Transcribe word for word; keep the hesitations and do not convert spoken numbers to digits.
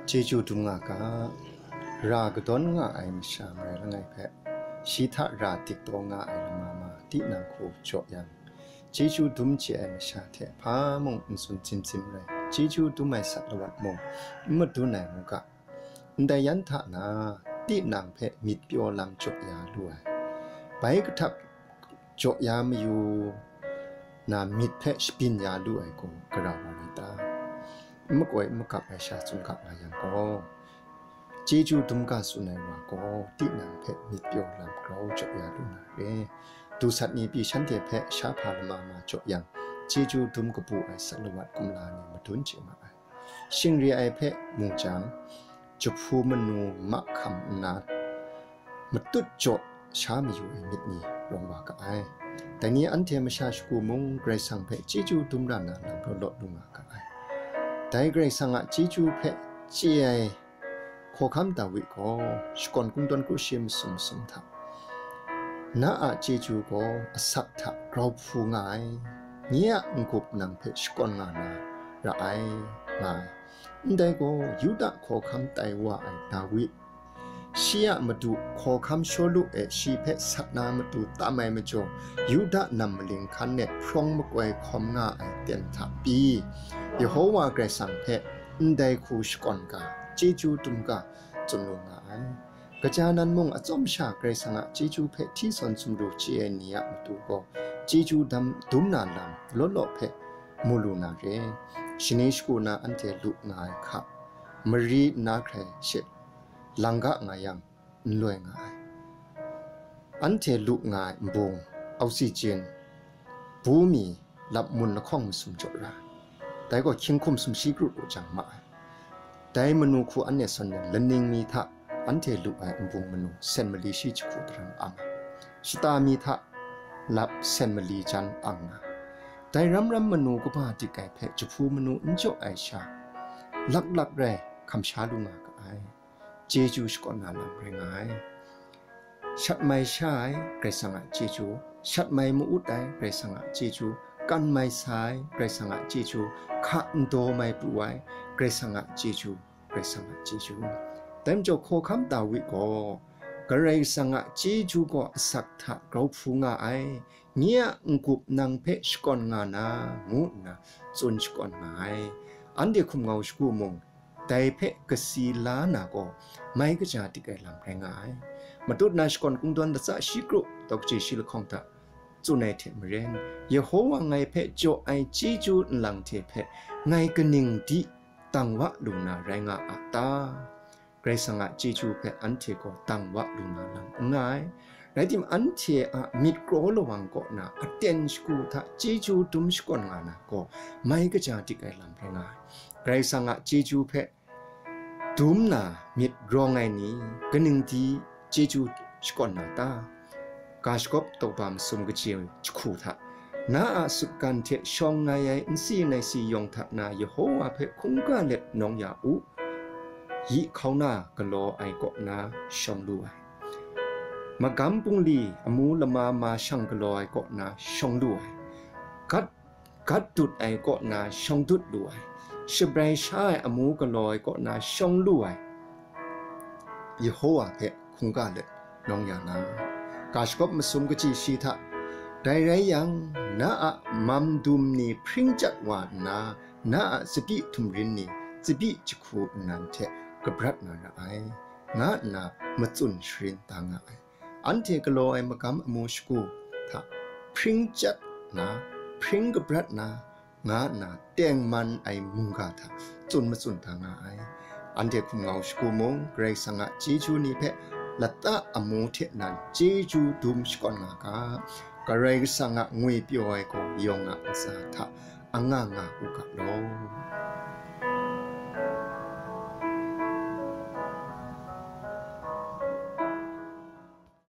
Chyeju dum nga ga, ra kadawn nga ai masha marai langai hpe, shi hta ra dik taw nga ai lama ma tinang hku jaw yang, chyeju dum chye ai masha hte hpa mung n tsun tsim tsim rai, chyeju dum ai sat lawat mung n madun ai mu ga, ndai yan hta na, tinang hpe myit pyaw lam jaw ya lu ai. Bai kahtap jaw ya mayu na myit hpe shabyin ya lu ai gaw, gara wa rai ta? N makoi n magap ai sha tsun ga nga yang gaw, chyeju dum ga tsun ai wa gaw, tinang hpe myit pyaw lam grau jaw ya lu na re. Dusat ni pyi shanhte hpe sha hpa lama ma jaw yang, chyeju dum kabu ai sat lawat kumla ni madun chye ma ai. Shing re ai hpe mu jang, jahpu manu mahkam nna, matut jaw sha mayu ai myit ni rawng wa ga ai. Dai ni anhte masha shagu mung Karai Kasang hpe chyeju dum ra na lam law law lu nga ga ai. Dai Karai Kasang a chyeju hpe chye ai hkawhkam Dawi gaw shakawn kungdawn kru shi masum masum hta, "Na a chyeju gaw asak hta grau hpu nga ai, nye a n-gup nang hpe shakawn nga na ra ai," nga ai. Ndai gaw, Yuda hkawhkam tai wa ai Dawi, shi a madu hkawhkam Shawlu e shi hpe sat na matu tam ai majaw, Yuda nam maling hkan e hprawng makoi hkawm nga ai ten hta pyi, Yehowa Karai Kasang hpe ndai hku shakawn ga, chyeju dum ga, tsun lu nga ai. Kaja nan mung atsawm sha Karai Kasang a chyeju hpe hti sawn sumru chye ai ni a matu gaw, chyeju dam dum na lam law law hpe mu lu na re. Shani shagu na anhte lu nga ai hka, mari nna hkrai she lang ga nga yang, n loi nga ai. Anhte lu nga ai nbung, oxygen, bu mi, lap mun lahkawng masum jaw ra, dai gaw hkying hkum sumshi kru lu jang ma ai. Dai manu hku anhte sawn yang, laning mi hta anhte lu ai nbung manu sen mali shi jahku daram ang ai, shata mi hta lap sen mali jan ang nga, dai ram ram manu kaba dik ai hpe jahpu manu n jaw ai sha, lak lak rai hkam sha lu nga ga ai. Chyeju shakawn na lam rai nga ai. Shat mai sha ai Karai Kasang a chyeju, shat mai ma-ut ai Karai Kasang a chyeju, kan mai sa ai Karai Kasang a chyeju, hka n daw mai pru ai Karai Kasang a chyeju, Karai Kasang a chyeju. Dai majaw hkawhkam Dawi gaw, Karai Kasang a chyeju gaw asak hta grau hpu nga ai, nye a n-gup nang hpe shakawn nga na, ngu nna tsun shakawn nga ai. Anhte hkum ngau shagu mung, dai hpe kasi la na gaw, mai kaja dik ai lam rai nga ai. Matut na shakawn kungdawn latsa shi kru, tawk chye shi lahkawng hta tsun ai hte maren, Yehowa ngai hpe jaw ai chyeju nlang hte hpe ngai kaning di dang wa lu na rai nga a ta? Karai Kasang a chyeju hpe anhte gaw dang wa lu na lam n nga ai. Rai timung, anhte a myit kraw lawang kaw na aten shagu hta chyeju dum shakawn nga na gaw, mai kaja dik ai lam rai nga ai. Karai Kasang a chyeju hpe dum na myit rawng ai ni, kaning di chyeju shakawn na ta? Ga shagawp tawkba masum kaji jahku hta, na a sutgan hte shawng ngai ai nsi nai si yawng hta na Yehowa hpe hkungga let nawng ya u, yi hkauna galaw ai kaw na shawng lu ai, magam bungli amu lama ma shang galaw ai kaw na shawng lu ai, gat gat dut ai kaw na shawng dut lu ai, shabrai sha ai amu galaw ai kaw na shawng lu ai, Yehowa hpe hkungga let nawng ya na, ga shagawp masum kaji shi hta, dai rai yang, na a mam dum ni hpring chyat wa nna, na a tsabyi htumrin ni tsabyi jahku nnan hte kabrat na ra ai, nga nna matsun sharin da nga ai. Anhte galaw ai magam amu shagu hta hpring chyat na, hpring kabrat na, nga nna tengman ai mungga hta tsun matsun da nga ai. Anhte hkum ngau shagu mung, Karai Kasang a chyeju ni hpe lata amu hte nan chyeju dum shakawn nga ga, Karai Kasang a ngwipyaw ai gaw yawng a ntsa hta anga nga u ga law.